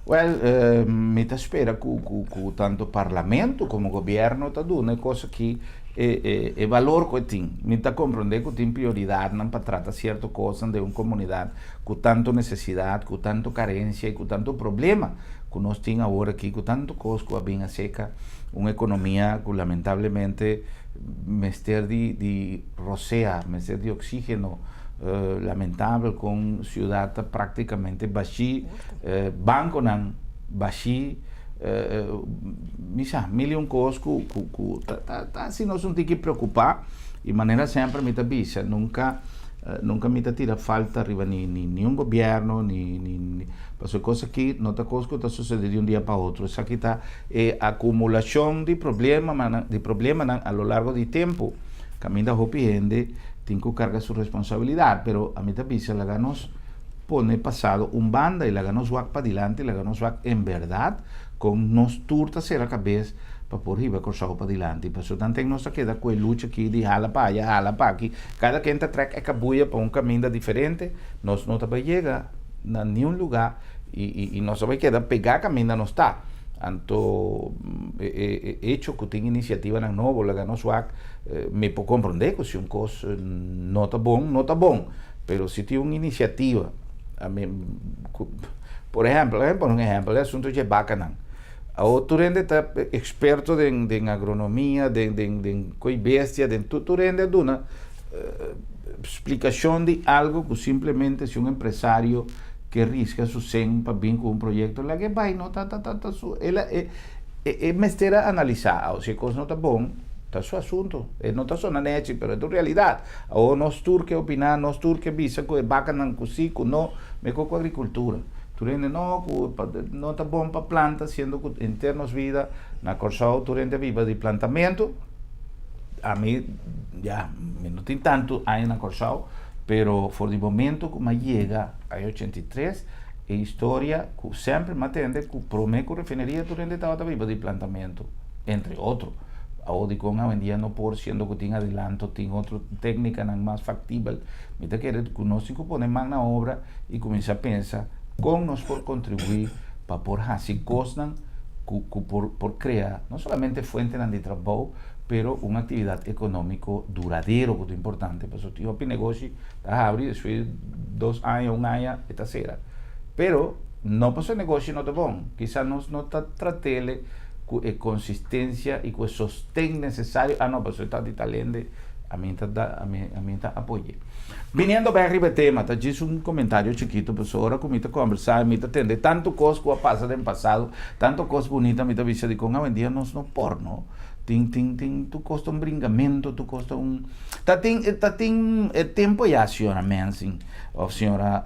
Wèl, mi ta spera ku ku ku tantu parlamento komo gobièrnu ta duna e kos aki e e e balor ku e tin. Mi ta komprondé ku tin prioridatnan pa trata sierto kosnan den un komunidat ku tantu nesesidat, ku tantu karensia i ku tantu problema ku nos tin awor aki, ku tantu kos ku a bin aserka un ekonomia ku lamentablemente mester di di rosea, mester di oxígeno, lamentabel con ciudad ta prácticamente bashí, banconan bashí, mi sa, mil y un cos cu cu cu ta ta ta haci nos un tiki preocupa y manera semper mi ta bisa nunca nunca mi ta tira falta riba ni ni ni un gobierno ni ni pasobra e cos aki no ta cos cu ta sucede di un dia pa otro, esaki ta E akumulashon di problemanan di problemanan a lo largo di tempu kaminda hopi hende tin ku karga su responsabilidat, pero ami ta bisa laga nos pone pasado un banda i laga nos wak padilanti, laga nos wak en bèrdat kon nos tur ta sera kabes pa por hiba Kòrsou padilanti. Pasobra tanten nos ta keda ku e lucha aki di hala pa aya, hala pa aki, kada ken ta trèk e kabuya pa un kaminda diferente, nos no ta bai yega na niun lugá. I nos a bai keda pegá kaminda nos ta. Anto e echo ku tin inisiativanan nobo laga nos wak, mi por komprondé ku si un kos no ta bon, no ta bon. Pero si tin un inisiativa, ami ku, por ehèmpel, laga mi pone un ehèmpel, e asuntu dje bakanan. Awor tur hende ta eksperto den agronomia, den koi bestia, den tur tur hende a duna splikashon di algu ku simplemente si un empresario ke riska su sen pa bin ku un proyekto laga e bai no ta ta ta ta su el a e e mester a analisá awo si e kos no ta bon ta su asunto e no ta sona nechi pero e ta un realidat awo nos tur ke opiná nos tur ke bisa ku e bakanan ku si ku no mekor ku agrikultura tur hende no ku no ta bon pa planta siendo ku henter nos bida na Kòrsou tur hende a biba di plantamentu ami ya mi no tin tantu aña na Kòrsou pero for di momento ku mi a yega Aña 83, e historia ku semper mi a tende ku prome ku refineria tur hende tabata biba di plantamentu, entre otro. Awor dikon awendia no por siendo ku tin adelanto, tin otro teknikanan mas faktibel. Mi ta kere ku nos tin ku pone man na obra i kuminsá pensa kon nos por kontribuí pa por hasi kosnan. Ku por krea no solamente fuentenan di trabou, pero un aktividat ekonómiko duradero ku ta importante pasobra tin hopi negoshi ta habri despues di dos aña, un aña e ta sera. Pero no pasobra e negoshi no ta bon, kisa nos no ta trat'ele ku e konsistensia i ku e sosten nesesario, ah no pasobra e ta di tal hende ami ta da ami ta apoy'é. Biniendo bek riba e tema, ta djis un komentario chikitu, pasobra ora ku mi ta kombersá i mi ta tende tantu kos ku a pasa den pasado, tantu kos bunita, mi ta bisa dikon awendia nos no por, no? Tin, tin, tin, tur kos ta un bringamentu, tur kos ta un, ta tin, ta tin e tempu ya, señora Mensing òf señora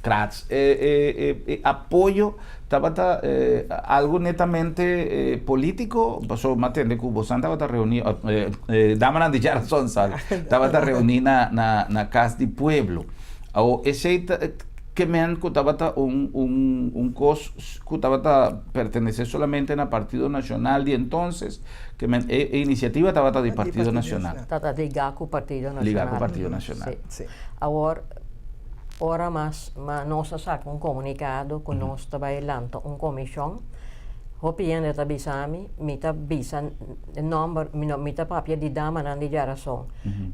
Kratz, e, e, e, e apoyo Tabata algu netamente polítiko, pasobra mi a tende ku bosan tabata reuní, damanan di Djarason sorry, tabata reuní na Kas di Pueblo. Awor esei ta ke men ku tabata un kos ku tabata pertenesé solamente na Partido Nashonal di entonces, ke men e inisiativa tabata di Partido Nashonal. Tabata ligá ku Partido Nashonal. Ligá ku Partido Nashonal. Sí. Awor ora mas Ma nos a saka un komunikado ku nos ta bai lanta un komishon. Hopi hende ta bisa mi, mi ta bisa e nòmber, mi no mi ta papia di damanan di Djarason,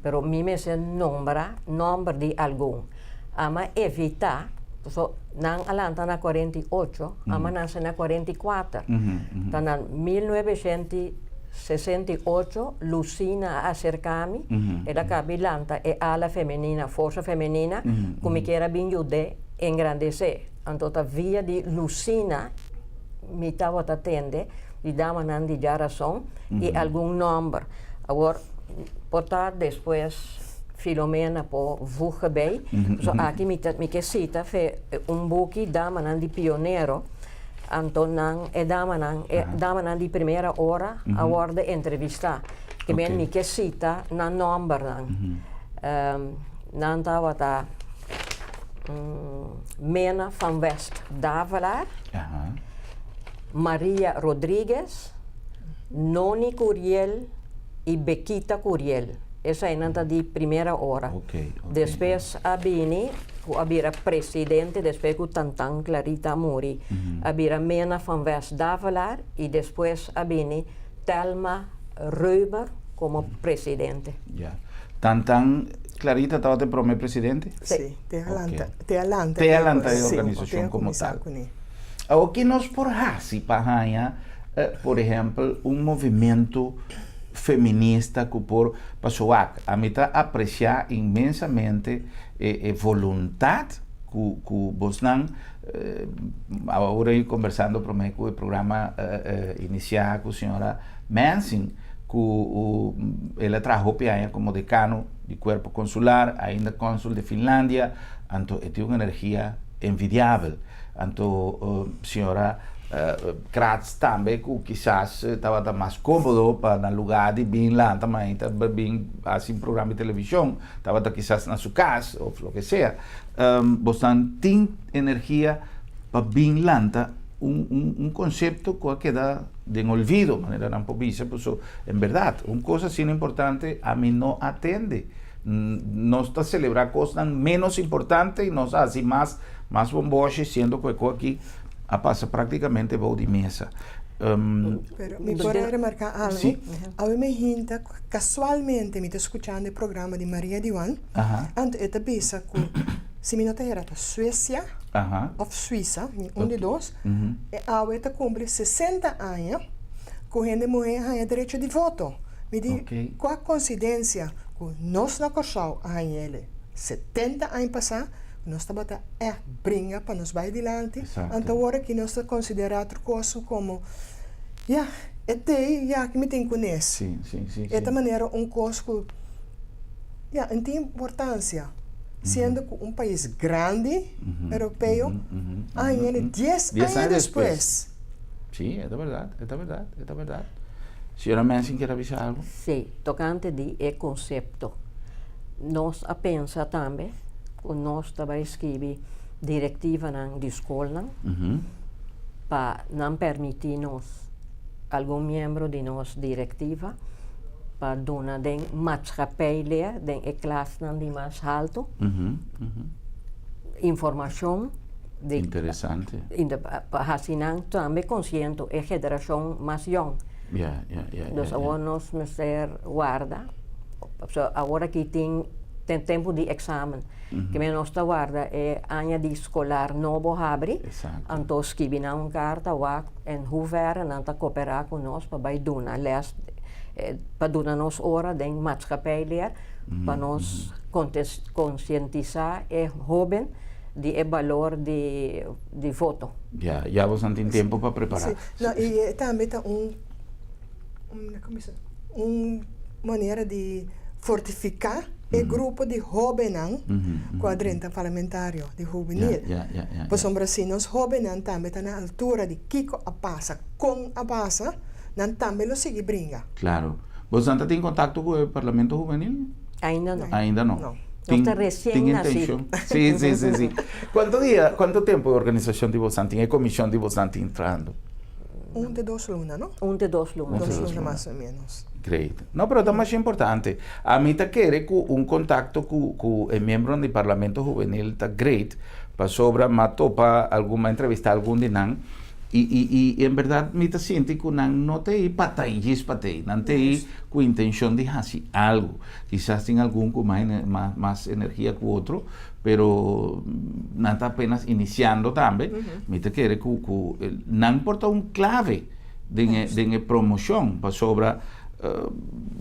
pero mi mester nombra nòmber di algun. Ama evitá, paso nan a lanta na 48, ama nase na 44. Ta na 1968 Lucina a aserká mi, el a kabi lanta e ala femenina, Forsa Femenina, ku mi kier a bin yud'é engrandesé. Anto ta via di Lucina mi tabata tende di damanan di Djarason i algun nòmber. Awor por ta despues Filomena por voege bei. Pasobra aki mi ta mi ke sita fe un buki Damanan di Pionero. Anto nan e damanan e damanan di primera ora a wòrdu entrevistá. Ke men mi ke sita nan nòmbernan. Nan tabata Mena van West Davelaar, Maria Rodriguez, Noni Curiel i Bekita Curiel. Eseinan ta di primera ora. Despues a bini ku a bira presidente despues ku Tantan Clarita a muri. A bira Mena van West Davelaar i despues a bini Thelma Römer komo presidente. Ya. Tantan Clarita tabata e prome presidente? Sí, te a lanta, te a lanta Te a lanta e organisashon komo tal. Awor ki nos por hasi pa haña, por ehèmpel, un movimentu feminista ku por paso wak, ami ta apresiá inmensamente e voluntat ku ku bosnan awor ei kombersando promé ku e programa inisiá ku señora Mensing ku el a traha hopi aña komo dekano di kuerpo konsular, ainda kònsul di Finlandia, anto e tin un energia envidiabel. Anto señora Kratz tambe ku kisas tabata mas kómodo pa na lugá di bin lanta mainta bin hasi un programa di televishon, tabata kisas na su kas òf loke sea. Bosnan tin energia pa bin lanta un un konsepto ku a keda den olvido, manera nan por bisa, pasobra en bèrdat un kos asina importante ami no a tende. Nos ta selebrá kosnan ménos importante i nos a hasi mas Mas bomboshi siendo cu e cu aki a pasa practicamente bou di mesa. Pero mi por a remarca algo. Si. Awe mi hinta casualmente mi ta scuchando e programa di Maria Diwan. Anto e ta bisa cu si mi no ta hera ta Suecia of Suiza, un di dos, e awe ta cumpli 60 aña cu hende muhe a haña derecho di voto. Mi di cua coincidencia cu nos na Corsou a hañ'ele 70 aña pasa. Nos tabata ègt bringa pa nos bai dilanti. Anto awor aki nos ta konsiderá tur kos komo, ya, e t'ei, ya, ki mi tin kuné. E ta manera un kos ku, ya, no tin importansia, siendo ku un pais grandi, europeo, a hañ'el dies aña despues. Sí, e ta bèrdat, e ta bèrdat, e ta bèrdat. Señora Mensing kier a bisa algu? Sí, tokante di e konsepto. Nos a pensa tambe ku nos ta bai skibi direktivanan di skolnan pa nan permití nos, algun miembro di nos direktiva, pa duna den maatschappijleer, den e klasnan di mas haltu, informashon. Di Interesante. Pa hasi nan tambe konsiente e generashon mas yòn. Dus awor nos mester warda. So awor aki tin ten tempu di eksamen. Ke men nos ta warda e aña di skolar nobo habri. Anto skibi nan un karta wak en hoeverre nan ta koperá ku nos pa bai duna lès, pa duna nos ora den maatschappijleer pa nos konsientisá e hóben di e balor di di voto. Ya, ya boso tin tempo pa prepará. Sí, no, i e tambe ta un, un, como bisa, un manera di fortifiká e grupo di hóbennan ku a drenta parlamentario di hubenil. Pasobra si nos hóbennan tambe ta na altura di kiko a pasa, kon a pasa, nan tambe lo sigui bringa. Claro. Boso ta tin kontakto ku e Parlamento Hubenil? Ainda no. Ainda no. No. Nos ta resien Tin nasí. intenshon? Sí, sí, sí, sí. Kuantu dia, kuantu tempu e organisashon di bosan tin, e komishon di bosan tin trahando? Un te dos luna, no? Un te dos luna. Un te Dos dos luna luna. mas o ménos. Great. No, pero ta masha importante. Ami ta kere ku un kontakto ku ku e miembronan di Parlamento Hubenil ta great, pasobra m'a topa algun, m'a entrevistá algun di nan, i i i en bèrdat mi ta sinti ku nan no ta ei pa ta ei djis pa ta ei, nan ta ei ku intenshon di hasi algu. Kisas tin algun ku mas energia ku otro, pero nan ta apenas inisiando tambe. Mi ta kere ku ku nan por ta un klave den e den e promoshon, pasobra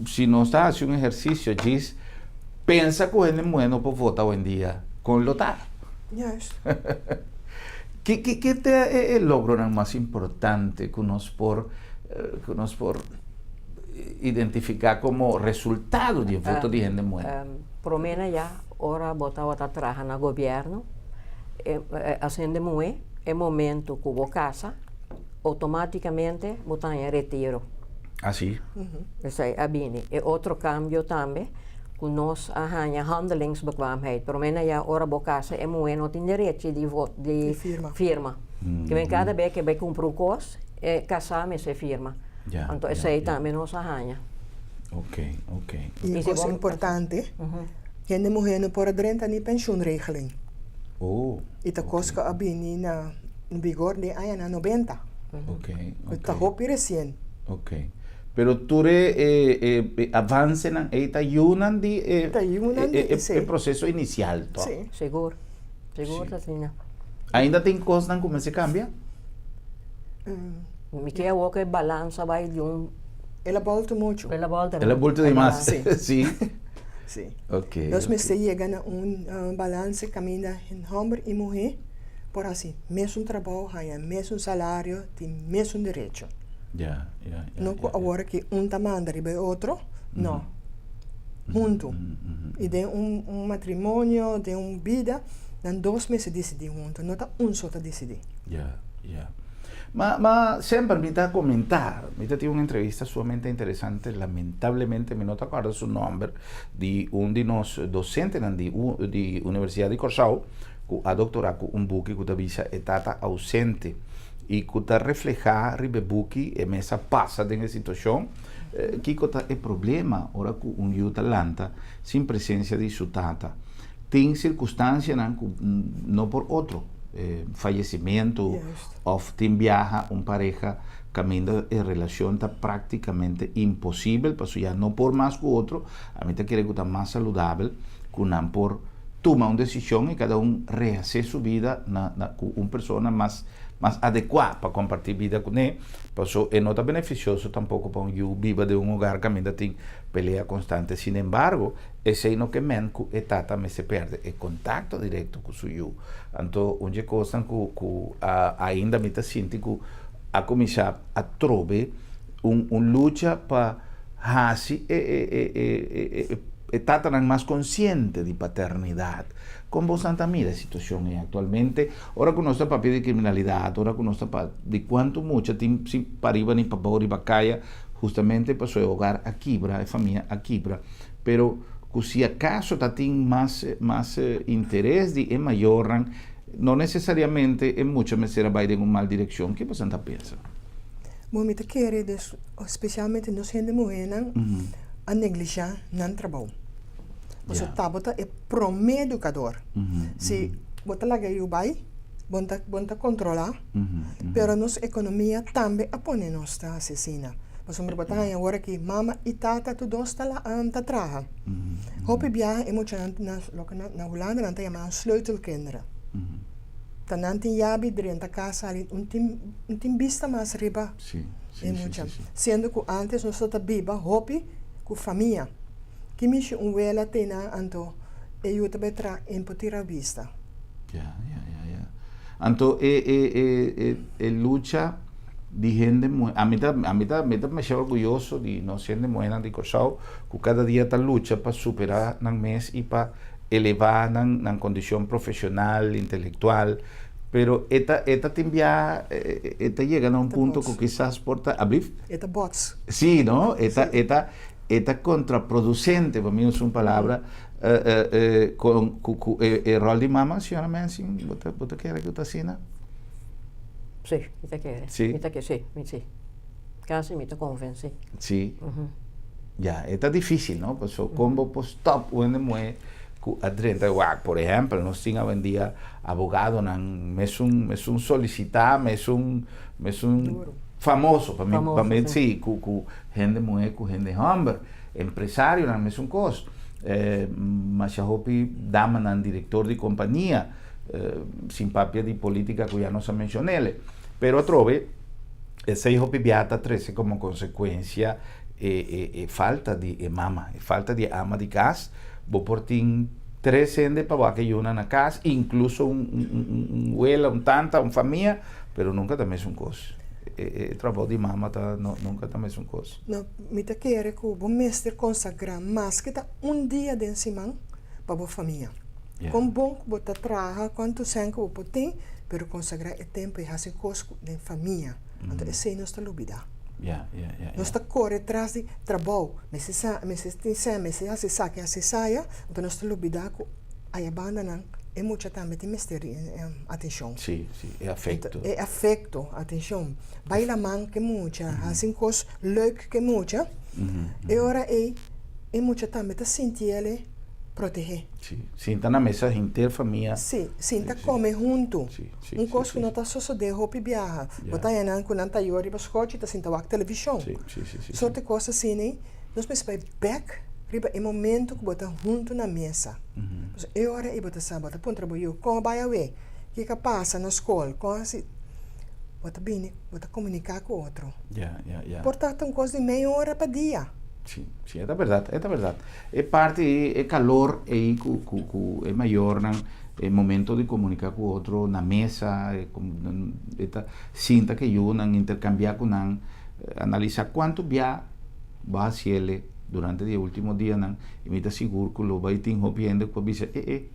si nos ta hasi un ehersisio djis pensa ku hende muhé no por vota oyendia, kon lo ta? Juist. Ki ki ki ta e logronan mas importante ku nos por ku nos por identifiká komo resultado di e voto di hende muhé? Promé na ya, ora bo tabata traha na gobièrnu, as hende muhé, e momento ku bo kasa, outomátikamente bo ta haña retiro. Ah, sí? Esei a bini. E otro kambio tambe, ku nos a haña handelingsbekwaamheid. Promé na ya, ora bo kasa, e muhé no tin derechi di di firma. Ke men kada bes ke bai kumpra un kos, e kasá mester firma. Anto esei tambe nos a haña. Ok, ok. I e kos importante, hende muhé no por a drenta ni pensioenregeling. Oh. I ta kos ku a bini na vigor den añanan nobenta. Ok, ok. Ta hopi resien. Ok. Pero tur e e avansenan ei ta yunan di e Ta yunan di esei. e proseso inisial tòg? Sí. Sigur. Sigur ta asina. Ainda tin kosnan ku mester kambia? Mi ke awor ku e balansa bai di un. El a bolto muchu. El a bolto. El a bolto di mas. Sí. Sí. Sí. Ok. Nos mester yega na un balanse kaminda hòmber i muhé por hasi mesun trabou, haña mesun salario, tin mesun derecho. Ya, ya, ya. No ku awor aki un ta manda riba e otro, no. Huntu. I den un matrimonio, den un bida, nan dos mester disidí huntu, no ta un so ta disidí. Ya, ya. Ma, ma semper mi ta komentá, mi ta tin un entrevista sumamente interesante, lamentablemente mi no ta kòrda su nòmber, di un di nos dosentenan di di Universidat di Kòrsou ku a doktorá ku un buki ku ta bisa E Tata Ausente i ku ta reflehá riba e buki e mes a pasa den e situashon, kiko ta e problema ora ku un yu ta lanta sin presensia di su tata. Tin sirkunstansianan ku no por otro, fayesimentu òf tin biaha un pareha kaminda e relashon ta práktikamente imposibel pasobra ya no por mas ku otro, ami ta kere ku ta mas saludabel ku nan por tuma un desishon i kada un rehasé su bida na na ku un persona mas mas adekuá pa kompartí bida kuné, paso e no ta benefisioso tampoko pa un yu biba den un hogar kaminda tin pelea konstante. Sinembargo, esei no ke men ku e tata mester pèrdè e kontakto direkto ku su yu. Anto un dje kosnan ku ku ainda mi ta sinti ku a kuminsá atrobe un un lucha pa hasi e e e e e e tatanan mas konsiente di paternidat. Kon bosan ta mira e situashon ei aktualmente ora ku nos ta papia di kriminalidat, ora ku nos ta pa di kuantu mucha tin sin pariba ni pabou riba kaya hustamente pasobra e hogar a kibra, e famia a kibra. Pero ku si akaso ta tin mas mas interes di e mayornan, no nesesariamente e mucha mester a bai den un mal direkshon. Ke bosan ta pensa? Bo mi ta kere des spesialmente nos hende muhénan a neglishá nan trabou. Pasobra tabata e promé edukador. Si bo ta laga yu bai, Bo n ta bo n ta kontrolá, pero nos ekonomia tambe a pone nos ta hasi asina. Pasobra bo ta haña awor aki mama i tata tur dos ta la ta traha. Hopi biaha e muchanan na loke nan na Hulanda nan ta yama nan sleutelkinderen. Ta nan tin yabi drenta kas sali un tin un tin bista mas riba e mucha. Siendo ku antes nos ta biba hopi ku famia. Ki mishi un wela tei nan anto e yu ta bai traha en por tira bista. Ya, ya, ya, ya. Anto e e e e e lucha di hende muhé, ami ta ami ta mi ta masha orguyoso di nos hende muhénan di Kòrsou ku kada dia ta lucha pa superá nan mes i pa elevá nan nan kondishon profeshonal, intelektual, pero e ta e ta tin bia e ta yega na un punto ku kisas por ta, ablief? E ta bots. Sí, no? E ta e ta E ta kontraproducente, pa mi usa un palabra, con cu cu e e rol di mama, señora Mensing, bo ta bo ta kere cu ta asina? Sí, mi ta kere. Sí? Mi ta kere, sí, mi sí. Casi mi ta convenci. Sí. Ya, e ta dificil, no? Paso con bo por stop un hende muhe cu a drenta wak, por ehempel, nos tin awendia abogadonan mesun mesun solicita, mesun mesun Duro. famoso, pa mi pa Famoso, mi sí. sí, cu cu Hende muhé ku hende hòmber, empresarionan mesun kos. Masha hopi damanan direktor di kompania, sin papia di polítika ku ya nos a menshon'el. Pero atrobe esei hopi bia ta trese komo konsekuensia e falta di e mama, e falta di e ama di kas. Bo por tin tres hende pa wak e yunan na kas, inkluso un wela, un tanta, un famia, pero nunka ta mesun kos. E trabou di mama ta no nunka ta mesun kos. No, mi ta kere ku bo mester konsagrá maske ta un dia den siman pa bo famia. Kon bon ku bo ta traha, kuantu sèn ku bo por tin, pero konsagrá e tempu i hasi kos ku den famia. Anto esei nos ta lubidá. Nos ta kore tras di trabou, mester sa, mester tin sèn, mester hasi esaki, hasi esaya, anto nos ta lubidá ku aya bandanan e mucha tambe tin mester di atenshon. Sí, sí, e afekto. E afekto, atenshon. Bai laman ku e mucha, hasi un kos leuk ku e mucha. E ora ei e mucha tambe ta sinti el e protegé. Sí, sinta na mesa henter famia. Sí, sinta kome huntu. Sí, sí. Un kos ku no ta sosodé hopi biaha. Bo ta haña nan ku nan ta yora riba skochi ta sinta wak televishon. Sí, sí, sí, sí. Sorte kos asina nos mester bai bèk riba e momento ku bo ta huntu na mesa. Pasobra e ora ei bo ta sa, bo ta puntra bo yu, kon a bai awe? Kiko a pasa na skol? Kon a hasi? Bo ta bini, bo ta komuniká ku otro. Por ta un kos di mei ora pa dia. Sí, sí, e ta bèrdat, e ta bèrdat. E parti ei, e kalor ei ku ku ku e mayornan, e momento di komuniká ku otro na mesa, e e ta sinta ku e yunan, interkambiá ku nan, analisá kuantu bia bo a hasiel durante di e último dianan i mi ta sigur ku lo bai tin hopi hende ku a bisa e e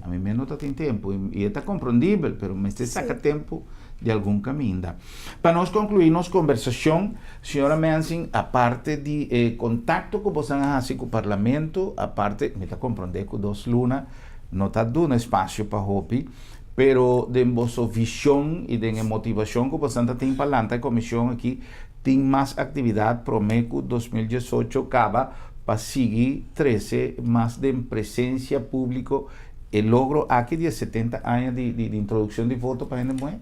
ami mes no ta tin tempu i e ta komprondibel pero mester saka tempu di algun kaminda. Pa nos konkluí nos kombersashon señora Mensing aparte di e kontakto ku bosan a hasi ku parlamento aparte mi ta komprondé ku dos luna no ta duna espasio pa hopi pero den boso vishon i den e motivashon ku bosan ta tin pa lanta e komishon aki Tin mas aktividat promé ku 2018 kaba pa sigui trese mas den presensia públiko e logro aki di e 70 aña di di introdukshon di voto pa hende muhé?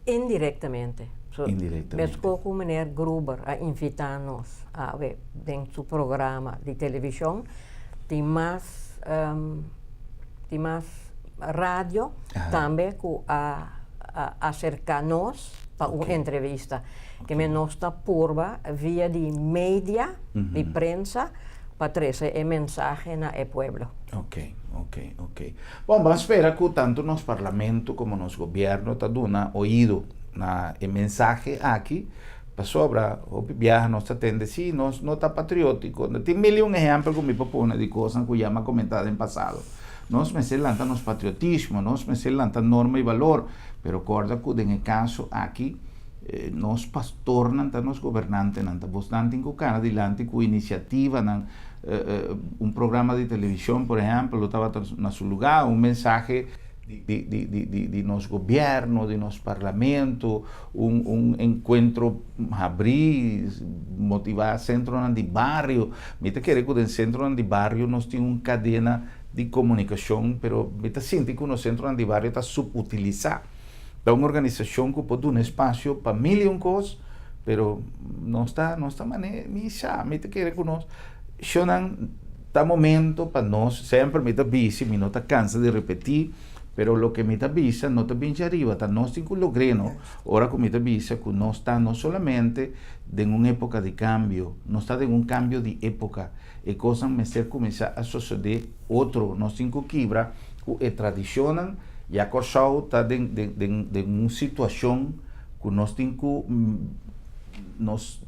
Indirektamente. So, Indirektamente. Meskos ku meneer Gruber a invitá nos awe den su programa di televishon, tin mas tin mas radio tambe ku a a aserká nos pa un entrevista. Ke men nos ta purba via di media, di prensa, pa trese e mensahe na e pueblo. Ok, ok, ok. Bon, ban spera ku tantu nos parlamento komo nos gobièrnu ta duna oido na e mensahe aki, pasobra hopi biaha nos ta tende si nos no ta patriótiko. Tin mil i un ehèmpel ku mi por pone di kosnan ku ya mi a komentá den pasado. Nos mester lanta nos patriotismo, nos mester lanta norma i balor, pero kòrda ku den e kaso aki nos pastornan ta nos gobernantenan, ta bosnan tin ku kana dilanti ku inisiativanan, un programa di televishon por ehèmpel lo tabata na su lugá, un mensahe di nos gobièrnu, di nos parlamento, un enkuentro habrí, motivá sentronan di bario. Mi ta kere ku den sentronan di bario nos tin un kadena. di komunikashon, pero mi ta sinti ku nos sentronan di bario ta subutilisá. Ta un organisashon ku por duna espasio pa mil i un kos, pero nos ta nos ta mane mi sa, mi ta kere ku nos shonnan ta momento pa nos, semper mi ta bisa, mi no ta kansa di repetí, pero loke mi ta bisa no ta bin djariba, ta nos tin ku logr'é no. Ora ku mi ta bisa ku nos ta no solamente den un époka di kambio, nos ta den un kambio di époka. E kosnan mester kuminsá a sosodé otro. Nos tin ku kibra ku e tradishonnan. Ya Kòrsou ta den den den den un situashon ku nos tin ku nos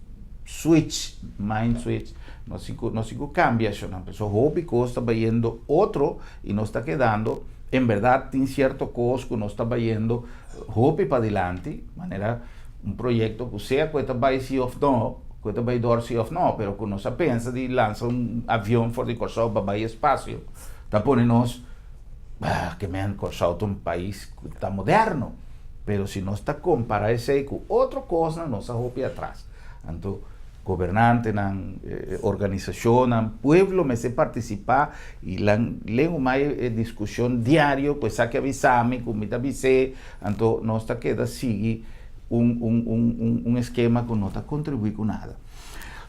switch, mind switch, nos tin ku nos tin ku kambia eshonan. Pasobra hopi kos ta bayendo otro i nos ta kedando, en bèrdat tin sierto kos ku nos ta bayendo hopi padilanti, manera un proyekto ku sea ku e ta bai si òf no, ku e ta bai dor si òf no, pero ku nos a pensa di lansa un avion for di Kòrsou pa bai espasio, ta pone nos, ah, ke men Kòrsou ta un pais ku ta moderno, pero si nos ta kompará esei ku otro kosnan nos a hopi atras. Anto gobernantenan, organisashonnan, pueblo mester partisipá i lan lengu mai e diskushon diario ku esaki a bisa mi, ku mi ta bis'é, anto nos ta keda sigui un un un un eskema ku no ta kontribuí ku nada.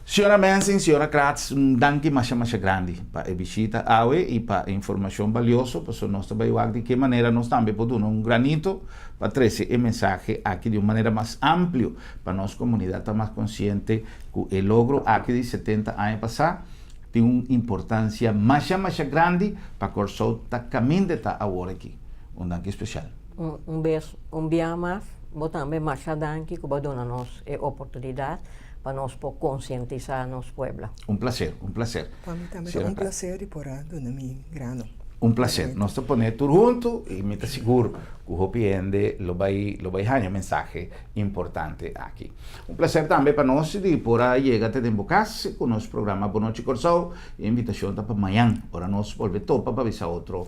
Señora Mensing, señora Kratz, un danki masha masha grandi pa e bishita awe i pa e informashon balioso, pasobra nos ta bai wak di ke manera nos tambe por duna un granito pa trese e mensahe aki di un manera mas amplio pa nos komunidat ta mas konsiente ku e logro aki di 70 aña pasá tin un importansia masha masha grandi pa Kòrsou ta kaminda ta awor aki. Un danki spesial. Un bes, un bia mas, bo tambe masha danki ku bo a duna nos e oportunidat pa nos por konsientisá nos pueblo. Un plaser, un plaser. Pa mi tambe ta un plaser di por a duna mi grano. Un plaser. Nos ta pone tur huntu i mi ta sigur ku hopi hende lo bai lo bai haña mensahe importante aki. Un plaser tambe pa nos di por a yega te den bo kas ku nos programa Bon Nochi Kòrsou. E invitashon ta pa mañan ora nos bolbe topa pa bisa otro.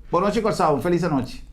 Bon Nochi Kòrsou, un felis anochi.